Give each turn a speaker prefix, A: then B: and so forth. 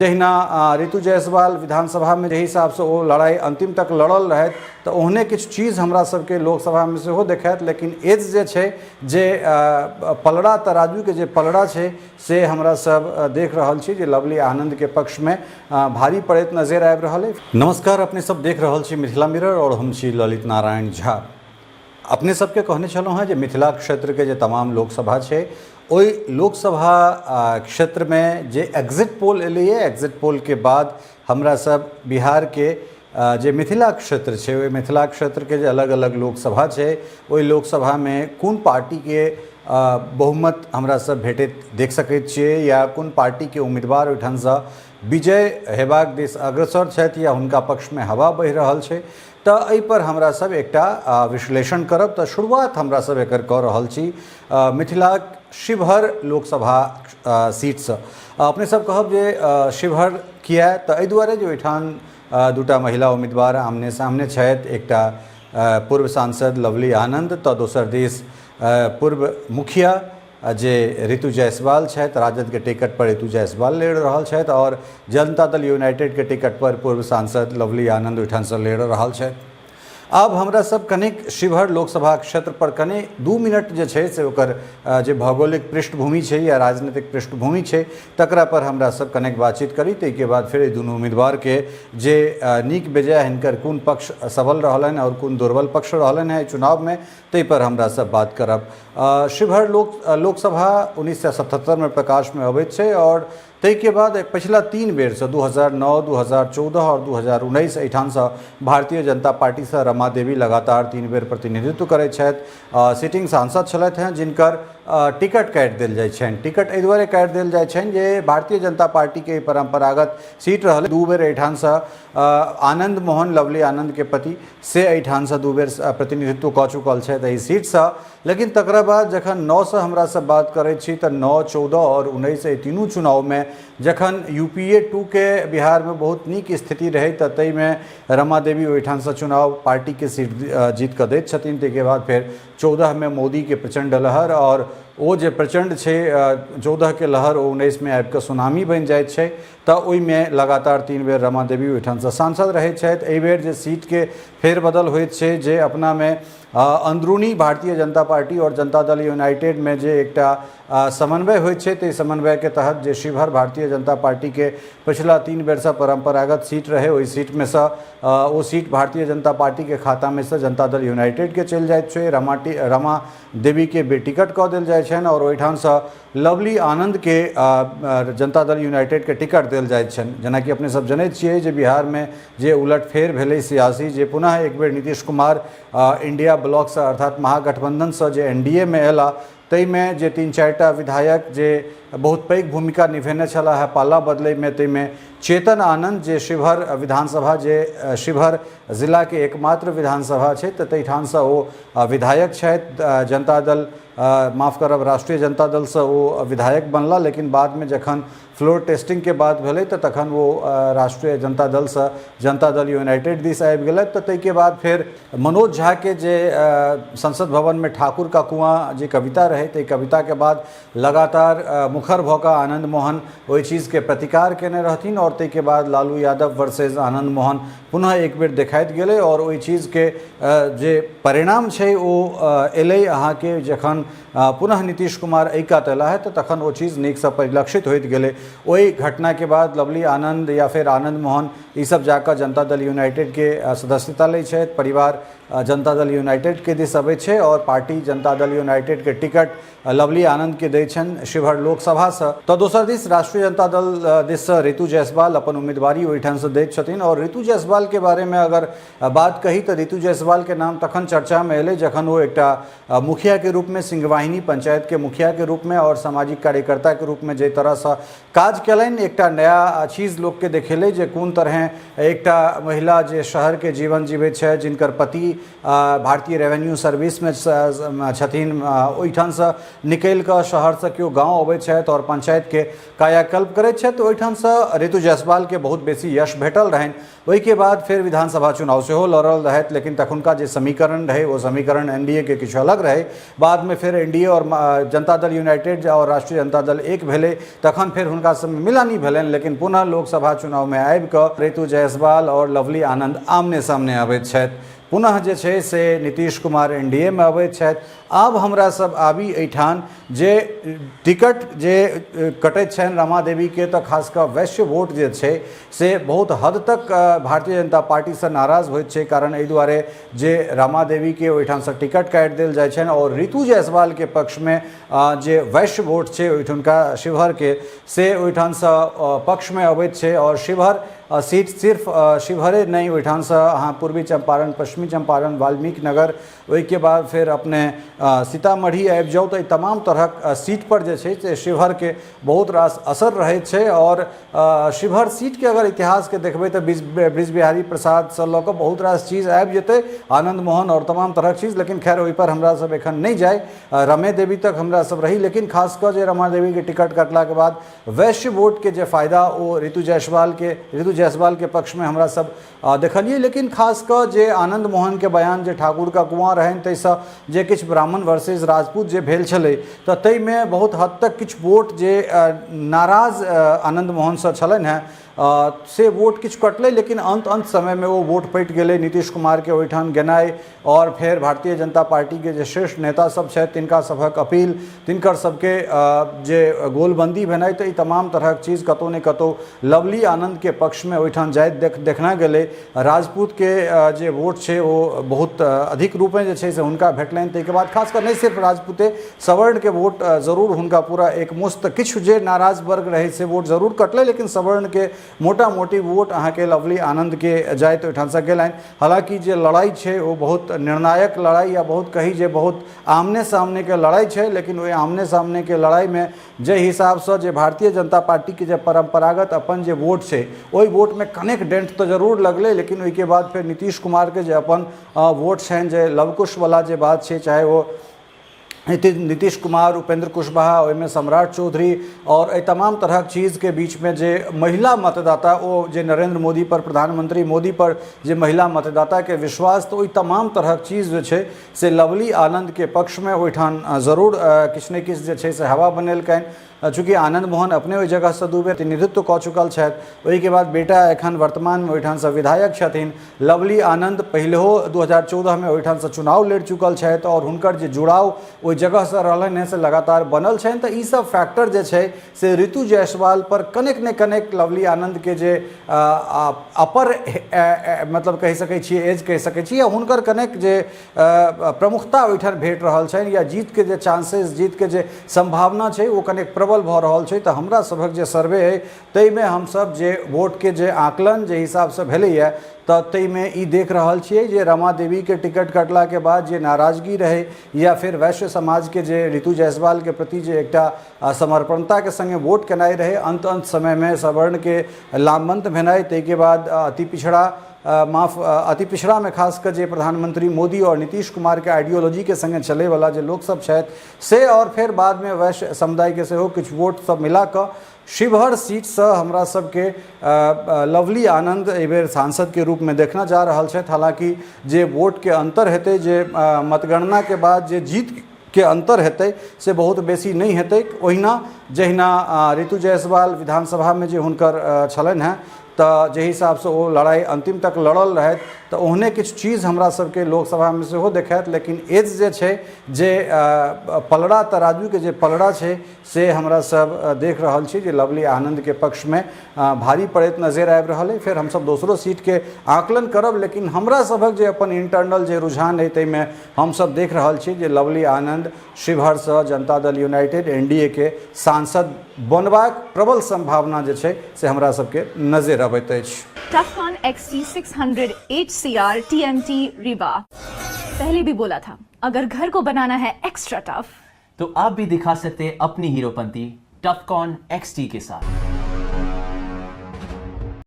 A: जहिना ऋतु जायसवाल विधानसभामे जाहि हिसाबसँ ओ लड़ाइ अन्तिम तक लड़ल रहथि, तऽ ओहने किछु चीज हमरा सबके लोकसभामे सेहो देखायत। लेकिन एज जे छै, जे पलड़ा तराजूके जे पलड़ा छै, से हमरा सब देख रहल छी जे लवली आनन्दके पक्षमे भारी पड़ैत नजरि आबि रहल अछि। नमस्कार, अपने सब देख रहल छी मिथिला मिरर आओर हम छी ललित नारायण झा। अपने सबके कहने छलहुँ हेँ जे मिथिला क्षेत्रके जे तमाम लोकसभा छै, ओहि लोकसभा क्षेत्रमे जे एग्जिट पोल एलैए, एग्जिट पोलके बाद हमरा सब बिहारके जे मिथिला क्षेत्र छै, ओहि मिथिला क्षेत्रके जे अलग अलग लोकसभा छै, ओहि लोकसभामे कोन पार्टीके बहुमत हमरा सब भेटैत देख सकैत छियै या कोन पार्टीके उम्मीदवार ओहिठामसँ विजय हेबाक दिस अग्रसर छथि या हुनका पक्षमे हवा बहि रहल छै, तऽ एहिपर हमरा सब एकटा विश्लेषण करब। तऽ शुरुआत हमरा सब एकर कऽ रहल छी मिथिलाक शिवहर लोकसभा सीटसँ। अपने सब कहब जे शिवहर किया? तऽ एहि दुआरे जे ओहिठाम दूटा महिला उम्मीदवार आमने सामने छथि। एकटा पूर्व सांसद लवली आनंद, तऽ दोसर दिस पूर्व मुखिया जे ऋतु जायसवाल छथि। राजदके टिकट पर ऋतु जायसवाल लड़ि रहल छथि आओर जनता दल यूनाइटेडके टिकट पर पूर्व सांसद लवली आनंद ओहिठामसँ लड़ि रहल छथि। आब हमरा सब कनिक शिवहर लोकसभा क्षेत्र पर कनि 2 मिनट जे छै से ओकर जे भौगोलिक पृष्ठभूमि छै या राजनीतिक पृष्ठभूमि छै, तकरा पर हमरा सब कनिक बातचीत करी। ताहिके बाद फेर एहि दुनू उम्मीदवारके जे नीक बेजाय, हिनकर कोन पक्ष सबल रहलनि आओर कोन दुर्बल पक्ष रहलनि हेँ एहि चुनावमे, ताहि पर हमरा सब बात करब। शिवहर लोकसभा 1977मे प्रकाशमे अबैत छै आओर ताहिके बाद पछिला 3 बेरसँ 2009, 2014 आओर 2019 एहिठामसँ भारतीय जनता पार्टीसँ रमा देवी लगातार 3 बेर प्रतिनिधित्व करैत छथि। सिटिंग सांसद छलथि हेँ, जिनकर टिकट काटि देल जाइ छनि। टिकट एहि दुआरे काटि देल जाइ छनि जे भारतीय जनता पार्टीके परम्परागत सीट रहल। 2 बेर एहिठामसँ आनन्द मोहन, लवली आनन्दके पति, से एहिठामसँ 2 बेर प्रतिनिधित्व कऽ चुकल छथि एहि सीटसँ। लेकिन तकरा बाद जखन 9सँ हमरा सब बात करै छी, तऽ 9, 14 आओर 19 एहि तीनू चुनावमे जखन यूपीए 2के बिहारमे बहुत नीक स्थिति रहै, तऽ ताहिमे रमा देवी ओहिठामसँ चुनाव पार्टीके सीट जीत कऽ दैत छथिन। ताहिके बाद फेर 14मे मोदीके प्रचण्ड लहर, आओर ओ जे प्रचण्ड छै 14के लहर, ओ 19मे आबि कऽ सुनामी बनि जाइत छै। तऽ ओहिमे लगातार 3 बेर रमा देवी ओहिठामसँ सांसद रहैत छथि। एहिबेर जे सीटके फेरबदल होइत छै, जे अपनामे अंदरूनी भारतीय जनता पार्टी आओर जनता दल यूनाइटेडमे जे एकटा समन्वय होइत छै, ताहि समन्वयके तहत जे शिवहर भारतीय जनता पार्टीके पछिला 3 बेरसँ परम्परागत सीट रहै, ओहि सीटमे सँ ओ सीट भारतीय जनता पार्टीके खातामे सँ जनता दल यूनाइटेडके चलि जाइत छै। रमा देवीके बेटिकट कऽ देल जाइ छनि आओर ओहिठामसँ लवली आनन्दके जनता दल यूनाइटेडके टिकट देल जाइत छनि। जेनाकि अपने सब जनैत छियै जे बिहारमे जे उलटफेर भेलै सियासी, जे पुनः एक बेर नीतीश कुमार इंडिया ब्लॉकसँ अर्थात महागठबंधनसँ जे एनडीए मे अयला, ताहिमे जे 3-4टा विधायक जे बहुत पैघ भूमिका निभेने छलाह है पाला बदलैमे, ताहिमे चेतन आनंद जे शिवहर विधानसभा, जे शिवहर जिलाके एकमात्र विधानसभा छै, तऽ ताहिठामसँ ओ विधायक छथि। जनता दल, माफ करब, राष्ट्रीय जनता दलसँ ओ विधायक बनला। लेकिन बादमे जखन फ्लोर टेस्टिंगके बात भेलै, तऽ तखन ओ राष्ट्रीय जनता दलसँ जनता दल यूनाइटेड दिस आबि गेलथि। तऽ ताहिके बाद फेर मनोज झाके जे संसद भवनमे ठाकुर का कुआँ जे कविता रहै, ताहि कविताके बाद लगातार मुखर भऽ कऽ आनन्द मोहन ओहि चीजके प्रतिकार केने रहथिन आओर ताहिके बाद लालू यादव वर्सेज आनन्द मोहन पुनः एक बेर देखाइत गेलै। आओर ओहि चीजके जे परिणाम छै, ओ एलै अहाँके जखन पुनः नीतीश कुमार एहि कात अयला है, तऽ तखन ओ चीज नीकसँ परिलक्षित होइत गेलै। ओहि घटनाके बाद लवली आनन्द या फेर आनन्द मोहन ईसब जाकऽ जनता दल यूनाइटेडके सदस्यता लै छथि। परिवार जनता दल यूनाइटेडके दिस अबै छै आओर party Janata Dal यूनाइटेडके ticket lovely आनन्दके दै छनि शिवहर लोकसभासँ। तऽ दोसर दिस राष्ट्रीय जनता दल दिससँ ऋतु जायसवाल अपन उम्मीदवारी ओहिठामसँ दैत छथिन। आओर ऋतु जायसवालके बारेमे अगर बात कही, तऽ ऋतु जायसवालके नाम तखन चर्चामे एलै जखन ओ एकटा मुखियाके रूपमे, सिंहवाहिनी पंचायतके मुखियाके रूपमे आओर सामाजिक कार्यकर्ताके रूपमे जाहि तरहसँ काज केलनि, एकटा नया चीज लोकके देखेलै जे कोन तरहे एकटा महिला जे शहरके जीवन जीवैत छथि, जिनकर पति भारतीय रेवेन्यू सर्विसमे छथिन, ओहिठामसँ निकलि कऽ शहरसँ केओ गाँव अबैत छथि आओर पंचायतके कायाकल्प करैत छथि, तऽ ओहिठामसँ ऋतु जायसवालके बहुत बेसी यश भेटल रहनि। ओहिके बाद फेर विधानसभा चुनाव सेहो लड़ल रहथि, लेकिन तखुनका जे समीकरण रहै ओ समीकरण एनडीए के किछु अलग रहै। बादमे फेर एनडीए आओर जनता दल यूनाइटेड आओर राष्ट्रीय जनता दल एक भेलै, तखन फेर हुनका सबमे मिलानी भेलनि, लेकिन पुनः लोकसभा चुनावमे आबि कऽ ऋतु जायसवाल आओर लवली आनंद आमने सामने अबैत छथि। पुनः जे छै से नीतीश कुमार एनडीए मे अबैत छथि। आब हमरा सब आबी एहिठाम जे टिकट जे कटैत छनि रमा देवीके, तऽ खास कऽ वैश्य वोट जे छै से बहुत हद तक भारतीय जनता पार्टीसँ नाराज होइत छै। कारण एहि दुआरे जे रमा देवीके ओहिठामसँ टिकट काटि देल जाइ छनि आओर ऋतु जायसवालके पक्षमे जे वैश्य वोट छै ओहिठुनका शिवहरके, से ओहिठामसँ पक्षमे अबैत छै। आओर शिवहर सीट सिर्फ शिवहरे नहि, ओहिठामसँ अहाँ पूर्वी चंपारण, पश्चिमी चंपारण, वाल्मीकि नगर, ओहिके बाद फेर अपने सीतामढ़ी आबि जाउ, तऽ एहि तमाम तरहक सीटपर जे छै से शिवहरके बहुत रास असर रहैत छै। आओर शिवहर सीटके अगर इतिहासके देखबै तऽ ब्रिज बिहारी प्रसादसँ लऽ कऽ बहुत रास चीज आबि जेतै, आनन्द मोहन आओर तमाम तरहक चीज, लेकिन खैर ओहिपर हमरा सब एखन नहि जाइ, रमे देवी तक हमरा सब रही। लेकिन खास कऽ जे रमा देवीके टिकट कटलाके बाद वैश्य वोटके जे फायदा ओ ऋतु जायसवालके पक्षमे हमरा सब देखलियै। लेकिन खास कऽ जे आनन्द मोहनके बयान जे ठाकुर का कुआँ रहनि, ताहिसँ जे किछु ब्राह्मण वर्सेज राजपूत जे भेल छलै, तऽ ताहिमे बहुत हद तक किछु वोट जे नाराज आनन्द मोहनसँ छलनि हेँ से वोट किछु कटलै, लेकिन अन्त अन्त समयमे ओ वोट पटि गेलै। नीतीश कुमारके ओहिठाम गेनाइ आओर फेर भारतीय जनता पार्टीके जे शीर्ष नेता सब छथि तिनका सभक अपील, तिनकर सबके जे गोलबन्दी भेनाइ, तऽ ई तमाम तरहक चीज कतहु ने कतहु लवली आनन्दके पक्षमे ओहिठाम जाइत देखना गेलै। राजपूतके जे वोट छै ओ बहुत अधिक रूपे जे छै से हुनका भेटलनि। ताहिके बाद खास कऽ नहि सिर्फ राजपूते, सवर्णके वोट जरूर हुनका पूरा एकमुश्त, किछु जे नाराज वर्ग रहै से वोट जरूर कटलै, लेकिन सवर्णके मोटा मोटी वोट अहाँके लवली आनन्दके जाइत ओहिठामसँ गेलनि। हालाँकि जे लड़ाइ छै ओ बहुत निर्णायक लड़ाइ या बहुत कही जे बहुत आमने सामनेके लड़ाइ छै, लेकिन ओहि आमने सामनेके लड़ाइमे जाहि हिसाबसँ जे भारतीय जनता पार्टीके जे परम्परागत अपन जे वोट छै ओहि वोटमे कनेक डेंट तऽ जरूर लगलै, लेकिन ओहिके बाद फेर नीतीश कुमारके जे अपन वोट छनि, जे लवकुशवला जे बात छै, चाहे ओ नीतीश कुमार, उपेंद्र कुशवाहा, ओहिमे सम्राट चौधरी आओर एहि तमाम तरहक चीजके बीचमे जे महिला मतदाता, ओ जे नरेंद्र मोदी पर, प्रधानमंत्री मोदी पर जे महिला मतदाताके विश्वास, तऽ ओहि तमाम तरहक चीज जे छै से लवली आनन्दके पक्षमे ओहिठाम जरूर किछु ने किछु जे छै से हवा बनेलकनि। चूँकि आनन्द मोहन अपने ओहि जगहसँ 2 बेर प्रतिनिधित्व कऽ चुकल छथि, ओहिके बाद बेटा एखन वर्तमानमे ओहिठामसँ विधायक छथिन। लवली आनन्द पहिलहो 2014मे ओहिठामसँ चुनाव लड़ि चुकल छथि आओर हुनकर जे जुड़ाव ओहि जगहसँ रहलनि हेँ से लगातार बनल छनि। तऽ ईसब फैक्टर जे छै से ऋतु जायसवाल पर कनेक ने कनेक लवली आनन्दके जे अपर मतलब कहि सकै छियै, एज कहि सकै छी, या हुनकर कनेक जे प्रमुखता ओहिठाम भेट रहल छनि या जीतके जे चांसेस, जीतके जे सम्भावना छै ओ कनेक प्रबल भऽ रहल छै। तऽ हमरा सभक जे सर्वे अइ ताहिमे हमसभ जे वोटके जे आकलन जे हिसाबसँ भेलैए तऽ ताहिमे ई देख रहल छियै जे रमा देवीके टिकट कटलाके बाद जे नाराजगी रहै या फेर वैश्य समाजके जे ऋतु जायसवालके प्रति जे एकटा समर्पणताके सङ्गे वोट केनाइ रहै, अन्त अन्त समयमे सवर्णके लामबन्द भेनाइ, ताहिके बाद अति पिछड़ा माफ अति पिछड़ामे खास कऽ जे प्रधानमंत्री मोदी आओर नीतीश कुमारके आइडियोलॉजीके सङ्गे चलैवला जे लोकसभ छथि से, आओर फेर बादमे वैश्य समुदायके सेहो किछु वोट सब मिला कऽ शिवहर सीटसँ हमरा सबके लवली आनन्द एहिबेर सांसदके रूपमे देखना जा रहल छथि। हालाँकि जे वोटके अन्तर हेतै, जे मतगणनाके बाद जे जीत के अन्तर हेतै से बहुत बेसी नहि हेतै। ओहिना जहिना ऋतु जायसवाल विधानसभामे जे हुनकर छलनि हेँ, तऽ जाहि हिसाबसँ ओ लड़ाइ अन्तिम तक लड़ल रहथि तऽ ओहने किछु चीज हमरा सबके लोकसभामे सेहो देखायत, लेकिन एज जे छै जे पलड़ा तराजूके जे पलड़ा छै से हमरा सब देख रहल छी जे लवली आनन्दके पक्षमे भारी पड़ैत नजरि आबि रहल अइ। फेर हमसब दोसरो सीटके आकलन करब, लेकिन हमरा सभक जे अपन इंटरनल जे रुझान अइ ताहिमे हमसब देख रहल छी जे लवली आनन्द शिवहरसँ जनता दल यूनाइटेड एनडीए के सांसद बनबाक प्रबल संभावना जे छै से हमरा सबके नजरि अबैत अछि।
B: Tufcon XT600 HCR TMT Rewa। पहले भी बोला था, अगर घर को बनाना है एक्स्ट्रा टफ
C: तो आप भी दिखा सकते हैं अपनी हीरोपंती टफकॉन XT के साथ।